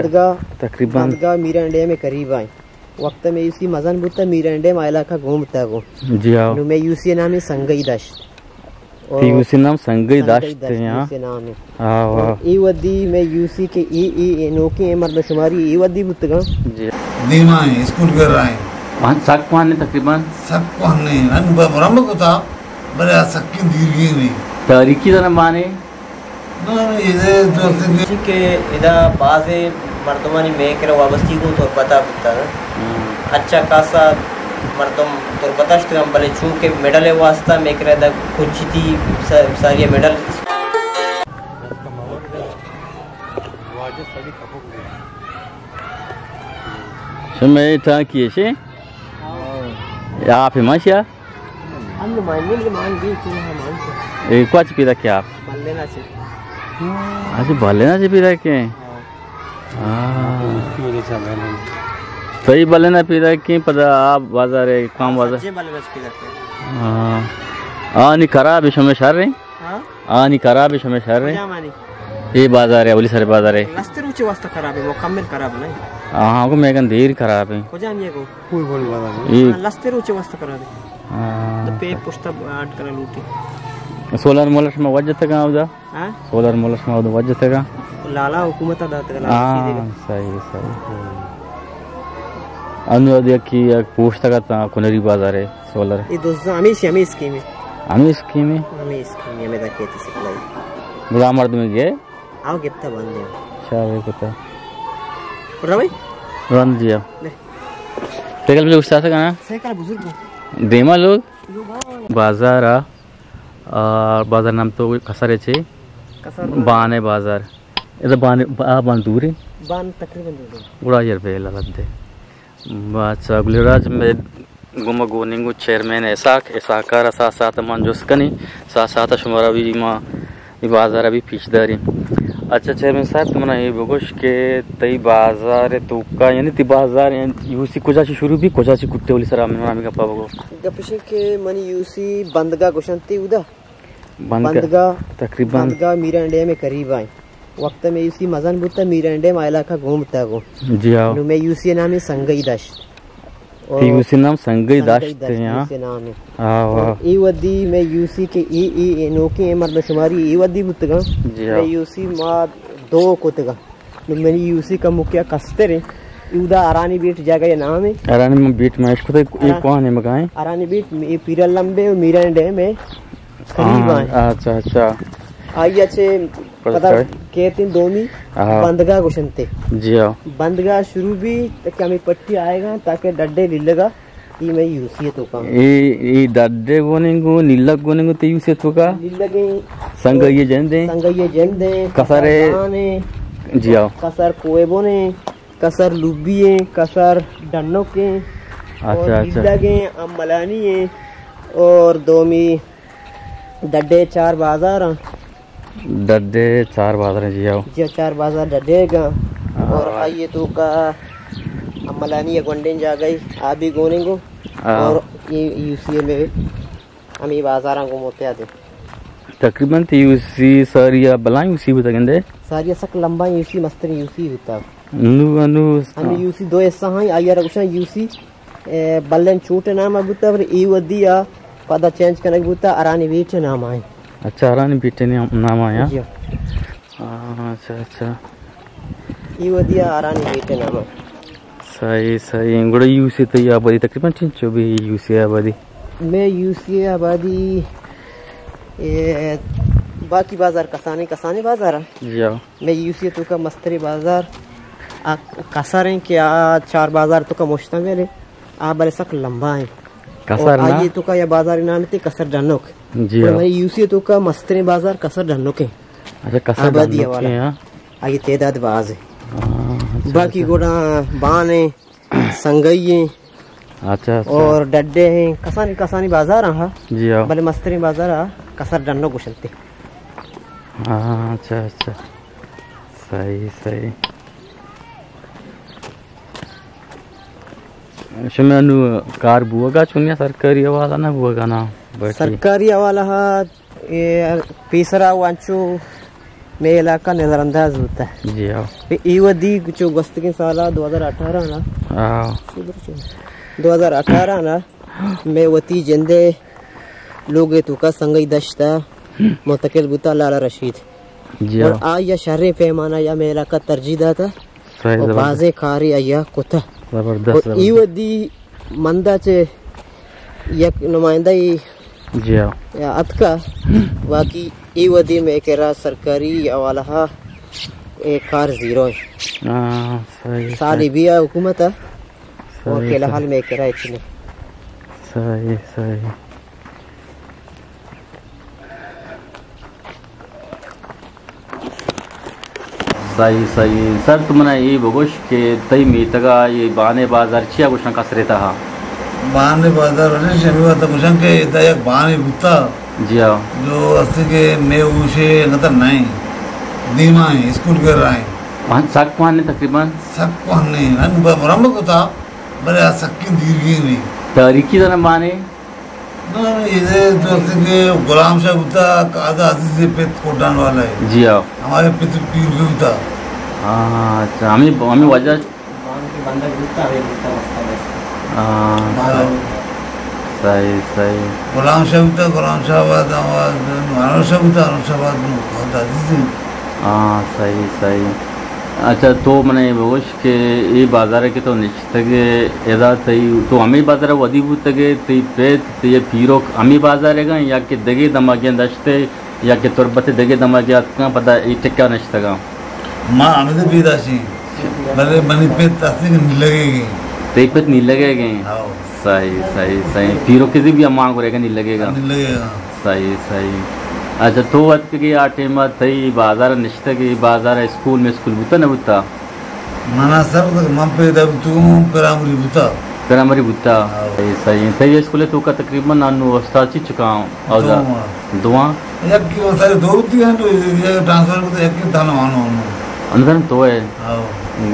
بندگا، تقریباً۔ بندگا میران ڈیم قریب آئیں۔ وقت میں یوسی مزن بوتا، میران ڈیم علاقہ گون بوتا گو۔ جی ہاں۔ نو میں یوسی نامی سنگئی داشت۔ تی یوسی نام سنگئی سنگئی داشت داشت ہیں، ہاں۔ یوسی نام ہے۔ ہاں، واہ۔ ای ودی میں یوسی کے ای، ای، ای نوکی ہیں مردم شماری ای ودی بوتگا۔ جی۔ دیما ہیں، اسکول کر رہا ہے۔ وہاں سک وہاں نے تقریباً۔ سک وہاں نے، ہن مرمت کو تھا، بلے آ سکیں دیرگی نہیں۔ تاریخی زمانے۔ نہ، نہ، یہ دوست کہ ادا بازیں مردمانی مئے کرا وابستگی گوں تربت ءَ بوتگ۔ ہم۔ اچھا خاصا مردم تربت ءَ شتگ انت، بلے چونکہ مڈل ءِ واسطہ مئے کرا ادا کچ تی س-، ساری مڈل۔ شمئے ٹانکی ایشے؟ ہاں۔ یا آپ ہماشیا؟ ہم مان لیں کہ مان گئی تو ہم مان سے۔ اے کچ پیدا کیا آپ؟ بلے نہ سے۔ اچھا، بلے نہ سے پیدا کے؟ ہاں۔ ہاں۔ اس کی وجہ سے ہمیں نہیں۔ صحیح بلے نہ پیدا کے، پدا آپ بازار ہے، کام بازار۔ سچے بلے نہ سے پیدا کے۔ ہاں۔ آنی خراب ہے، شمئے شر ہیں؟ ہاں؟ آنی خراب ہے، شمئے شر ہیں؟ کجا مانی؟ یہ بازار ہے، اولی سر بازار ہے۔ لستے روچے واسطہ خراب ہے، مکمل خراب نہیں۔ ہاں، کو میگن دیر خراب ہے۔ کجا نہیں کو؟ کوئی بولی بازار ہے۔ یہ ہاں، لستے روچے واسطہ خراب ہے۔ ہاں۔ تو پے پشتا آٹ کرا لوٹی۔ سولر مولر شما وجہ تک آؤ دا؟ ہاں؟ سولر مولر شما وجہ تک آ؟ لالا حکومت دات لالا ہاں، چیزے۔ صحیح، صحیح۔ انو دیکھی ایک پوسٹ تک تا کنری بازار ہے، سولر۔ یہ دوزا ہمیش، ہمیں اسکیم ہے۔ ہمیں اسکیم ہے؟ ہمیں اسکیم ہے، ہمیں دا کہتی سپلائی۔ بلا مرد میں گئے؟ آؤ گپتا بند ہے۔ چار بجے کتا۔ روی؟ رند جی آؤ۔ لے۔ سائیکل بھی اٹھتا تھا کنا؟ سائیکل بزرگ ہو۔ دیما لوگ؟ بازار آ، آ، بازار نام تو کسر ہے چی؟ کسر۔ بانے بازار۔ ادا بانے، با-، آ بان دور ہے؟ بان تقریباً دور ہے۔ گڑا یار بے لالت دے۔ اچھا، گلراج میں گما گوننگو چیئرمین اسحاق، اسحاق ءَ را ساہ ساعت من جست کنی، ساہ ساعت شمارا بھی ما ای بازار بھی پیش داری۔ اچھا چیئرمین صاحب، تو منا یہ بگوش کہ تئی بازار توکا، یعنی تی بازار یوسی کجا چی شروع بھی، کجا چی کٹے والی سرا من ہمیں گپا بگو۔ گپشے کہ منی یوسی بندگا گوشنتی اودا۔ بندگا، بندگا، تقریباً۔ بندگا میران ڈیم قریب آئیں۔ وقت میں یوسی مزن بوتا، میران ڈیم علاقہ گون بوتا گو۔ جی ہاں۔ نو میں یوسی نامی سنگئی داشت۔ تی یوسی نام سنگئی داشت ہیں، ہاں۔ یوسی نام ہے۔ ہاں، واہ۔ ای ودی میں یوسی کے ای، ای، ای نوکی ہیں مردم شماری ای ودی بوتگا۔ جی ہاں۔ میں یوسی ما دو کتگا۔ نو منی یوسی کا مکیا کستر ہے۔ اودا ارانی بیٹ جگہ نام ہے۔ ارانی بیٹ میں اشکتا، ای ارا-، کوہن ہے مگائیں۔ ارانی بیٹ، ای پیرل لمبے اور میران ڈیم ہے۔ قریب ہاں، آئیں۔ اچھا، اچھا۔ آئی اچھے پدا پدا کہتے ہیں دومی ہاں۔ بندگا گوشنتے۔ جی ہاں۔ بندگا شروع بھی تاکہ ہمیں پٹی آئے گا تاکہ ڈڈے للگا ای میں یوسی توکا۔ ای، ای ڈڈے گوننگو، نیلگ گوننگو تے یوسی توکا؟ نیلگیں۔ سنگئی جندیں؟ سنگئی جندیں۔ کسرے؟ کسر دانے۔ جی ہاں۔ کسر کوئے بونے۔ کسر لوبی ہیں، کسر ڈنوک ہیں۔ اچھا، اور اچھا۔ نیلگ ہیں، املانی ہیں۔ اور دومی ڈڈے چار بازار ہیں۔ ڈڈے چار بازار ہیں، جی ہاں۔ جی، چار بازار ڈڈے گا۔ ہاں۔ اور آئیے توکا املانی یا گونڈیں جاگہ آبی گوننگو۔ ہاں۔ اور یہ یوسی میں ہمیں بازاراں گوں متحد ہیں۔ تقریباً تی یوسی ساریا بلائیں یوسی بوتا گندے؟ ساریا سک لمبا یوسی، مستریں یوسی بوتا۔ نو، نو۔ ہمیں یوسی دو حصہ ہیں، آئی را گوشاں یوسی، اے، بلن چوٹ نام بوتا، پر ای ودی آ پدا چینج کنگ بوتا، ارانی بیٹ نام آئیں۔ اچھا، ارانی بیٹ نام، نام آیا۔ جی۔ ہاں، اچھا، اچھا۔ ای ودی آ ارانی بیٹ نام آئیں۔ صحیح، صحیح۔ گڑا یوسی تئی آبادی تقریباً چنچو بھی یوسی آبادی؟ میں یوسی آبادی، اے، باقی بازار کسانے، کسانے بازار ہیں۔ جی ہاں۔ میں یوسی توکا مستری بازار، آ، کسر ہیں کہ آ چار بازار توکا مشتمل ہے، آ بلے سک لمبا ہیں۔ کسر اور نا؟ آئی توکا یا بازار نام تے کسر ڈنوک۔ جی ہاں۔ میں یوسی توکا مستری بازار کسر ڈنوک ہیں۔ اچھا، کسر آبادی ڈنوک حوالہ۔ ہیں، ہاں۔ آئی تعداد باز ہے۔ ہاں، اچھا، باقی اچھا۔ گوڑا بان ہیں۔ سنگئی ہیں۔ اچھا، اچھا۔ اور ڈڈے ہیں، کسانی، کسانی بازار ہیں، ہاں۔ جی ہاں۔ بلے مستریں بازار، ہاں، کسر ڈنوک گوشنتے۔ ہاں، اچھا، اچھا۔ صحیح، صحیح۔ شمئے انو کار بوگا چونیا سرکاری حوالہ نہ بوگا نا؟ باقی سرکاری حوالہ ہا، اے، پیسرا وانچو مئے علاقہ نظر انداز بوتا۔ جی ہاں۔ پہ ای ودی چو گوستگیں سالا دو ہزار اٹھارہ نا، ہاں۔ دو ہزار اٹھارہ نا مئے وتی جندے لوگے توکا سنگئی دشتا منتقل بوتا لالا رشید۔ جی اور ہاں۔ آئی ء شریں پیمانہ یا مئے علاقہ ترجیح داتا۔ صحیح، اور زبردست۔ بازیں کارے آئی ء کتا۔ زبردست، اور ای زبردست۔ ودی مندا چہ یک نمائندہ ای جی ہاں۔ یا اتکا، باقی ای ودی مئے کرا سرکاری حوالہ ء اے کار زیرو ہیں۔ ہاں، صحیح، سالی صحیح۔ بیا حکومت ء اور صحیح، فی الحال صحیح۔ مئے کرا اچ نہیں۔ صحیح، صحیح۔ صحیح، صحیح۔ سر، تو منا اے بگوش کہ تئی میتگا اے بانے بازار چیا گوشن کسرے تہا؟ بانے بازار وجہ شمی واسطہ گوشن کہ ادا یک بانے بوتا۔ جی ہاں۔ جو اسے کہ مے اوشے انگتر نہیں۔ دیما ہیں، اسکول کر رہا ہیں۔ وہاں سک وہاں نے تقریباً؟ سک وہاں نہیں۔ ہن ب-، مرمت ہوتا، بلے آ سکیں دیرگی نہیں۔ تاریخی دنا بانے؟ نہ، نہ، یہ جو ہے کہ غلام شاہ بوتا، قاضی عزیز پت کوٹان والا ہے۔ جی ہاں۔ ہمارے پت پیر بھی بوتا۔ ہاں، اچھا، ہمیں، ہمیں وجہ بندگ بوتا، ہمیں بوتا مسئلہ ہے۔ ہاں، ہاں۔ صحیح، صحیح۔ غلام شاہ بوتا، غلام شاہ بعد، بعد انور شاہ بوتا، انور شاہ بعد قاضی عزیز۔ ہاں، صحیح، صحیح۔ اچھا، تو منا یہ بگوش کہ اے بازار کہ تو نشتگے، ادا تئی، تو ہمے بازار ودی بوتگے، تئی پت، تئی پیروک ہمے بازار گا یا کہ دگے دمگے دشتے یا کہ تربت دگے دمگے اتکاں پدا اے ٹکا نشتگاں؟ ما ہمے پیداشیں، بلے منی پت اسے کہ نیلگے گے۔ تئی پت نیلگے گے؟ ہاؤ۔ صحیح، صحیح، صحیح۔ پیروک زی بھی امان گرے گا نیلگے گا؟ نیلگے گا۔ صحیح، صحیح۔ اچھا، تو اتکگے آ ٹائم ء تئی بازار ء نشتگ، اے بازار ء اسکول میں اسکول بوتا نہ بوتا؟ منا سر تک من پیدا بوتوں، پرائمری بوتا۔ پرائمری بوتا؟ ہاں۔ صحیح، صحیح۔ تئی اسکول ء توکا تقریباً انو استاد چی چکاں؟ اودا دواں۔ دواں؟ یک کی وہ سارے دو بوتی ہیں، تو یہ ٹرانسفر کو تو یک کی دانا وانو وانو۔ اندر تو ہے؟ ہاں۔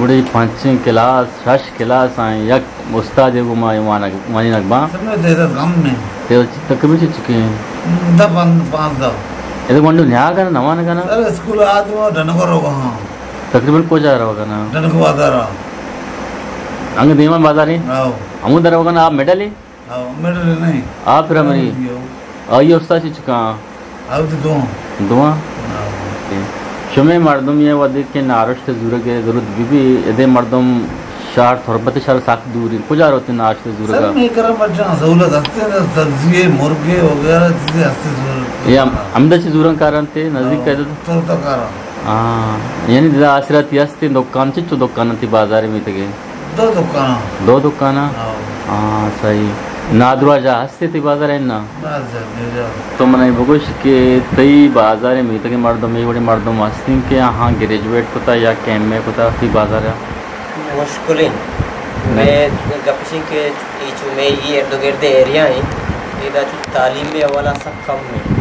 گڑی پانچیں کلاس، شش کلاس آئیں، یک استاد گو ما وانگ، وانینگ باں۔ سر میں زیادہ کم نہیں۔ تیرا چ-، تقریباً چی چکے ہیں؟ دہ پان-، پانزدہ۔ اے تو گونڈو نیا کنا، نواں کنا؟ سر، اسکول آ تو ڈنگو رو کہاں؟ تقریباً کجا رو کنا؟ ڈنگو بازار آ۔ انگ دیما بازار ہے؟ آؤ۔ ہمو در رو کنا، آپ مڈل ہے؟ آؤ، مڈل نہیں۔ آپ پرائمری؟ آؤ۔ آئی استاد چی چکا؟ او تو دو۔ دواں؟ ہاں۔ شمے مردم یہ ودی کہ نارشت زورگ ء ضرورت بی بی، ادے مردم شہر تربت شہر سخت دور ہیں۔ کجا روتے نارشت زورگ؟ سر، میں کرم بچا سہولت ہستے نا، سبزی، مرغے وغیرہ چیزیں ہستے زور۔ یہ ہم-، ہمدا چی زورن کارن تے نزدیک ہاں، ہے تو؟ تربت کارن۔ ہاں، یعنی دا آسراتی ہستے، دکان چچو دکان تی بازار میں تگے؟ دو دکان۔ دو دکان؟ ہاں۔ ہاں، صحیح۔ نادراجہ ہستے تی بازار ہے نا؟ تو من ء بگوش کہ تئی بازار ء میتگ ء مردم، اے وڑیں مردم ہست انت کہ آہاں گریجویٹ کتا یا کہ ایم اے کتا تئی بازار ء؟ مشکلیں۔ مئے گپ اش انت کہ اے چو مئے اے ارد گرد ء ایریا انت، ادا چو تعلیم ء حوالہ سک کم انت۔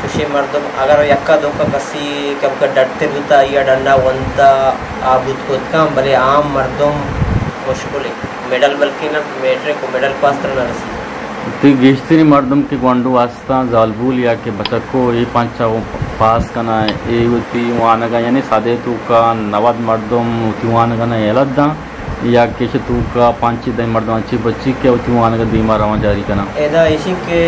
چوشیں مردم اگر یکا دوکا کسی کم کہ ڈٹ بوتا یا ڈنڈا ونتا آ بوت کت کن، بلے عام مردم مشکلیں۔ مڈل بلکیں نہ میٹرک و مڈل پاس تر نہ رسی۔ تئی گیشتریں مردم کہ گونڈو ہستاں، زالبول یا کہ بچکو، اے پنچ ء پاس کناں، اے وتی وانگ ء یعنی سد ء توکا نود مردم وتی وانگ ء یلہ داں یا کہ ایش توکا پنچ دہ مردم انچیں بچی کہ وتی وانگ ء دیما روان جاری کناں۔ ادا ایشی کہ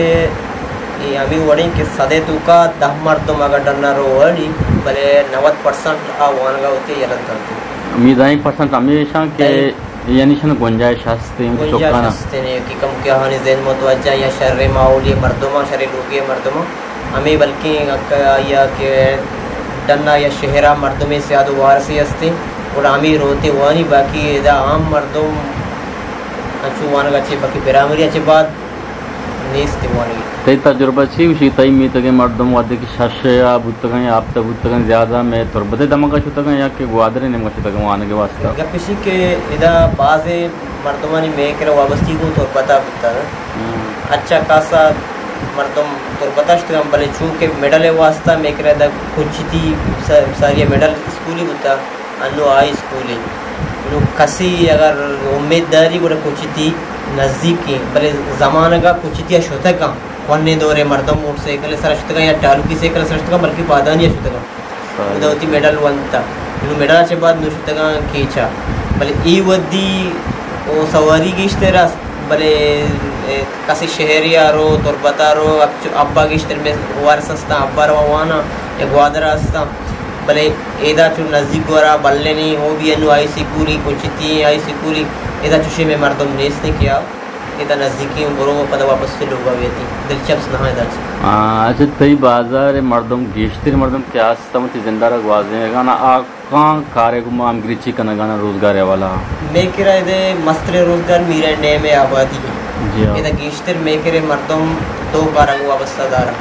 اے ہمے وڑیں کہ سد ء توکا دہ مردم اگر ڈنا رو وڑی، بلے نود پرسنٹ آ وانگ ء وتی یلہ دنت۔ ہمے دہیں پرسنٹ ہمیشاں کہ یعنی شن گنجائش ہست انت گنجائش چکانا۔ ہست انت کہ کم کہ آہانی ذہن متوجہ یا شر ماحولی مردماں، شر لوگی مردماں، ہمے بلکیں آیا کہ ڈنا یا شہرا مردمے سیاد و وارثے ہست انت، گڑا ہمے روتے وانی، باقی ادا عام مردم انچو وانگا چہ باقی پرائمری چہ بعد نیست وانگی۔ تئی تجربہ چی گوشی؟ تئی میتگیں مردم وھدے کہ شش ء بوتگاں یا ہپت ء بوتگاں، زیادہ مئے تربت ء دمگ ء شتگاں یا کہ گوادر ء نیمگ ء شتگاں وانگ ء واستہ؟ گپ ایشی کہ ادا بازیں مردمانی مئے کرا وابستگی گوں تربت ء بوتگ۔ ہم۔ اچھا خاصا مردم تربت ء شتگاں، بلے چونکہ مڈل ء واستہ مئے کرا ادا کچتی س-، ساری مڈل اسکولی بوتگ۔ انو ہائی اسکول انت۔ نو کسی اگر امیت داری گڑا کچتی نزدیک انت، بلے زمانگا کچتی ء شتگ انت۔ کوھنیں دور ء مردم موٹر سائیکل ء سر ء شتگ انت یا ٹالوکی سائیکل ء سر ء شتگ انت، بلکہ پادانی ء شتگ انت۔ ادا وتی میڈل ونتا۔ نوں میڈل چہ بعد نشتگاں کیچا۔ بلے اے ودی او سواری گیشتر است، بلے، اے، کسی شہری آ رو، تربت آ رو، اب چو ابا گیشتر میں وارس استاں، ابا رو وانا یا گوادر استاں۔ بلے ایدا چو نزدیک گورا بلے نہیں، او بھی انو ہائی سکولی، کنچتی ہائی سکولی، ایدا چوشی میں مردم نیست نہیں کیا۔ ادا نزدیکی اوں، برو پدا واپس تے لوگا بیتی۔ دلچسپ نہ ادا چہ۔ آ، اچھا، تئی بازار مردم، گیشتر مردم کہ است وتی زندہ را گوازینگانا، آ کاں کارے گما ہمگرچی کنگانا روزگار حوالہ؟ میں کرا ادے مستریں روزگار میرین ڈیم آبادی۔ جی ہاں۔ ادا گیشتر میں کرے مردم دو کارا گوں وابستہ دارا۔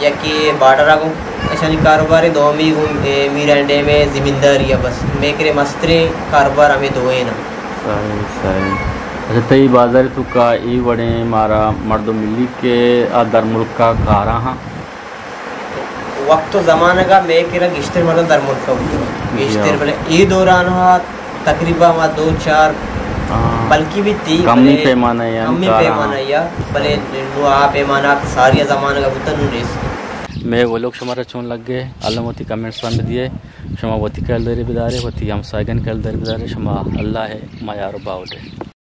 یکی بارڈر گوں اشانی کاروبار، دومی گوں، اے، میرین ڈیم زمینداری۔ بس میں کرے مستریں کاروبار ہمیں دوئیں۔ صحیح، صحیح۔ اچھا، تئی بازار تو کا ای وڑیں مارا مردم ملی کہ آ در ملک کا کارا ہاں؟ وقت و زمانگا میں کرا گیشتر مردم در ملک بوتگ۔ جی گیشتر ہاں۔ بلے ای دوران ہا تقریباً ما دو چار ہاں۔ بلکہ بھی تی، کمی بلے پیمانہ یا کمی کارا ہاں۔ پیمانہ یا، بلے نو آ پیمانہ ساری زمانگا بوتن نو نیست۔ میں وہ لوگ شمارا چون لگ گئے، اللہ موتی کمنٹس میں دیے۔ شما وتی کلداری بدارے، وتی ہمسایگانی کلداری بدارے، شما اللہ ہے، ما یار و باوٹ ہے۔